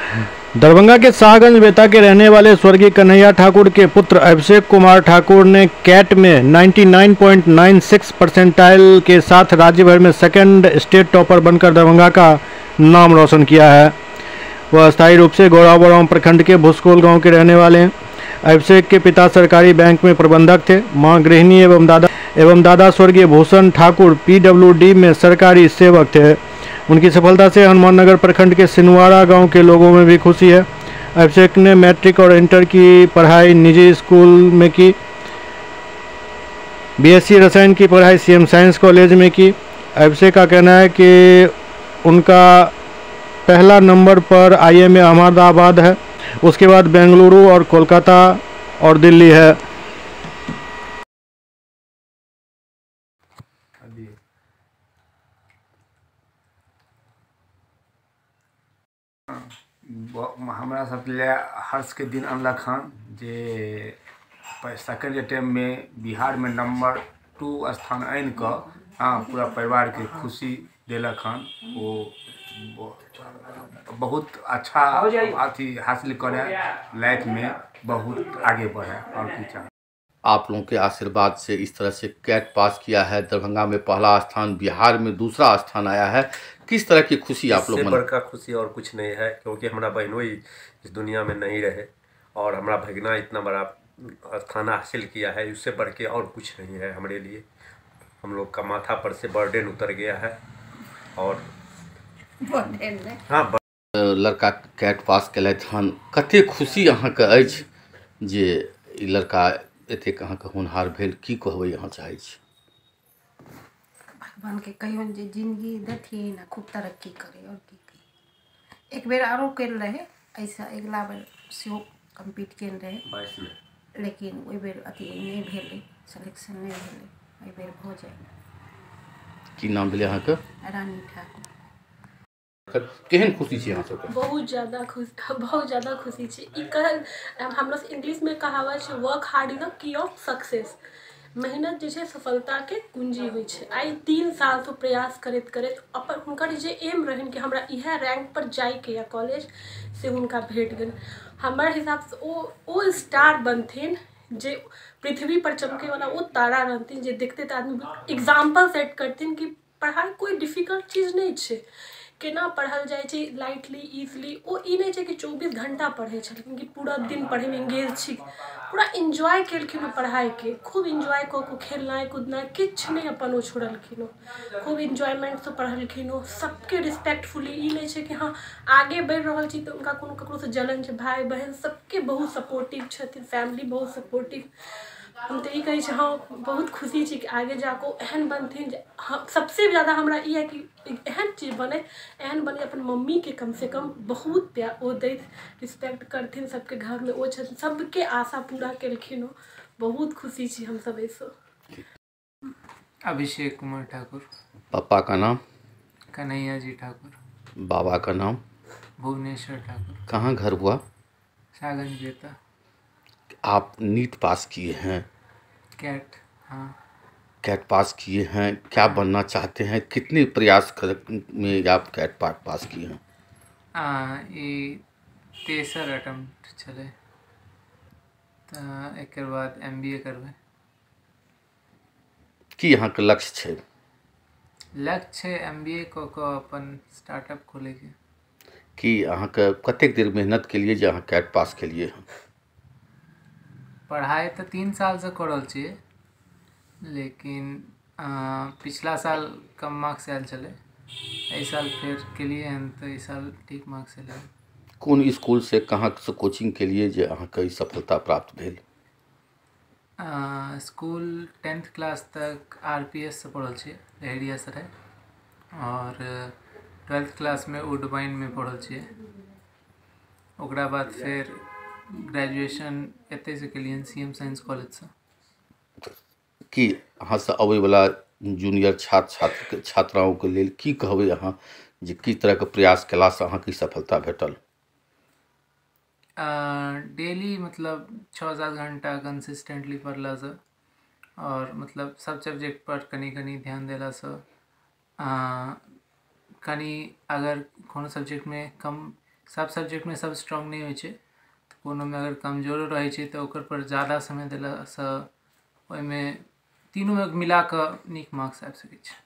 दरभंगा के शाहगंज बेता के रहने वाले स्वर्गीय कन्हैया ठाकुर के पुत्र अभिषेक कुमार ठाकुर ने कैट में 99.96 परसेंटाइल के साथ राज्य भर में सेकंड स्टेट टॉपर बनकर दरभंगा का नाम रोशन किया है। वह अस्थायी रूप से गौराबौराम प्रखंड के भुसकोल गांव के रहने वाले हैं। अभिषेक के पिता सरकारी बैंक में प्रबंधक थे, मां गृहिणी एवं दादा स्वर्गीय भूषण ठाकुर पीडब्ल्यूडी में सरकारी सेवक थे। उनकी सफलता से हनुमाननगर प्रखंड के सिनवाड़ा गांव के लोगों में भी खुशी है। अभिषेक ने मैट्रिक और इंटर की पढ़ाई निजी स्कूल में की। बीएससी रसायन की पढ़ाई सीएम साइंस कॉलेज में की। अभिषेक का कहना है कि उनका पहला नंबर पर आईएमए अहमदाबाद है, उसके बाद बेंगलुरु और कोलकाता और दिल्ली है। हमरा सब ले हर्ष के दिन अनलक हन जे सेकेंड अटेम्प्ट में बिहार में नंबर 2 स्थान आनि कऽ पूरा परिवार के खुशी देलक हन। वो बहुत अच्छा अथी हासिल करे, लाइफ में बहुत आगे बढ़े और की चाहे। आप लोगों के आशीर्वाद से इस तरह से कैट पास किया है, दरभंगा में पहला स्थान, बिहार में दूसरा स्थान आया है। किस तरह की खुशी आप लोग? बड़का खुशी और कुछ नहीं है, क्योंकि हमारा बहनोई इस दुनिया में नहीं रहे और हमारा भगना इतना बड़ा स्थान हासिल किया है, उससे बढ़ के और कुछ नहीं है हमारे लिए। हम लोग का माथा पर से बर्डन उतर गया है। और हाँ, लड़का कैट पास केलथि हन, कते खुशी अहाँके अछि जे ई लड़का एतेक अहाँके होनहार भेल, की कहबै अहाँ चाहै छी? भगवान के कहियौन जे जिंदगी देथिन आ खूब तरक्की करे। और की कही, एक बेर आरो कयल रहे ऐसा, अगिला बेर सेहो कम्पीट केने रहे 22 में, लेकिन ओहि बेर अथी नहि भेलै, सिलेक्शन नहि भेलै। एहि बेर भऽ जाय। की नाम भेलै अहाँके? रानी ठाकुर। केहन खुशी छी अहाँ सबके? बहुत ज़्यादा खुश, बहुत ज़्यादा खुशी छी। ई कहल हमरा इंग्लिश में कहावत छै, work hard is the key of success. मेहनत जे छै सफलताके कुंजी होइ छै। आइ 3 सालसँ प्रयास करैत करैत अपन हुनकर जे एम रहनि कि हमरा इएह रैंक पर जाइके यऽ कॉलेज, से हुनका भेट गेल। हमर हिसाबसँ ओ स्टार बनथिन जे पृथ्वी पर चमकेवला ओ तारा रहथिन जे देखते तऽ आदमी एग्जाम्पल सेट करथिन कि पढ़ाइ कोइ डिफिकल्ट चीज नहि छै, केना पढ़ल जाइ छै लाइटली ईजिली। ओ ई नहि छै कि 24 घंटा पढ़ै छलखिन कि पूरा दिन पढ़ैमे एंगेज छी, पूरा इन्जॉय केलखिन ओ पढ़ाइके, खूब इन्जॉय कऽ कऽ खेलनाइ कूदनाइ किछु नहि अपन ओ छोड़लखिन, ओ खूब इन्जॉयमेंटसँ पढ़लखिन। ओ सबके रिस्पेक्टफुली, ई नहि छै कि हँ आगे बढ़ि रहल छी तऽ हुनका कोनो ककरोसँ जलन छै, भाय बहन सबके बहुत सपोर्टिव छथिन, फैमिली बहुत सपोर्टिव। हम तऽ ई कहै छी हँ बहुत खुशी छी कि आगे जाकऽ एहन बनथिन जे सबसे ज़्यादा हमरा ई है कि एहन चीज बने, एहन बने अपन मम्मीके कमसँ कम बहुत प्यार ओ दैत रिस्पेक्ट करथिन, सबके घरमे ओ छथिन, सबके आशा पूरा केलखिन। ओ बहुत खुशी छी हमसब एहिसँ। अभिषेक कुमार ठाकुर। पापा का नाम? कन्हैया जी ठाकुर। बाबा का नाम? भुवनेश्वर ठाकुर। कहाँ घर हुआ? शाहगंज बेता। आप नीट पास किए हैं? कैट, हाँ कैट पास किए हैं। क्या बनना चाहते हैं? कितने प्रयास कर में आप कैट पास किए हैं? ई तेसर अटेम्प्ट छलै, तऽ एकर बाद एमबीए करबै। की अहाँके लक्ष्य छै? लक्ष्य छै एमबीए कऽ कऽ अपन स्टार्टअप खोलैके। की अहाँके कतेक देर मेहनत केलिए जे अहाँ कैट पास केलिए हँ? पढ़ाइ तऽ 3 सालसँ कऽ रहल छियै, लेकिन पिछला साल कम मार्क्स आयल छलै, एहि साल फेर केलियै हन तऽ एहि साल ठीक मार्क्स एलै। कोन स्कूल से कहाँ से कोचिंग केलिए जे अहाँके ई सफलता प्राप्त भेल? स्कूल 10th class तक आरपीएस से पढ़ल छियै, लहेरियासराय, और 12th क्लासमे वुडबाइनमे पढ़ल छियै। ओकरा बाद फेर ग्रेजुएशन एतहिसँ केलियनि सीएम साइंस कॉलेजसँ। की अहाँसँ अबैवला जूनियर छात्र छात्राओं के लेल की कहबै अहाँ जे की तरहके प्रयास कयलासँ अहाँके सफलता भेटल? डेली मतलब 6-7 घंटा कंसिस्टेंटली पढ़लासँ और मतलब सब सब्जेक्ट पर कनि कनि ध्यान देलासँ, कनि अगर कोनो सब्जेक्टमे कम सब सब्जेक्टमे सब स्ट्रॉन्ग नहि होइ छै, तऽ कोनोमे अगर कमजोरो रहै छै तऽ ओकर पर ज्यादा समय देलासँ ओहिमे तीनूमे मिलाकऽ नीक मार्क्स आबि सकै छै।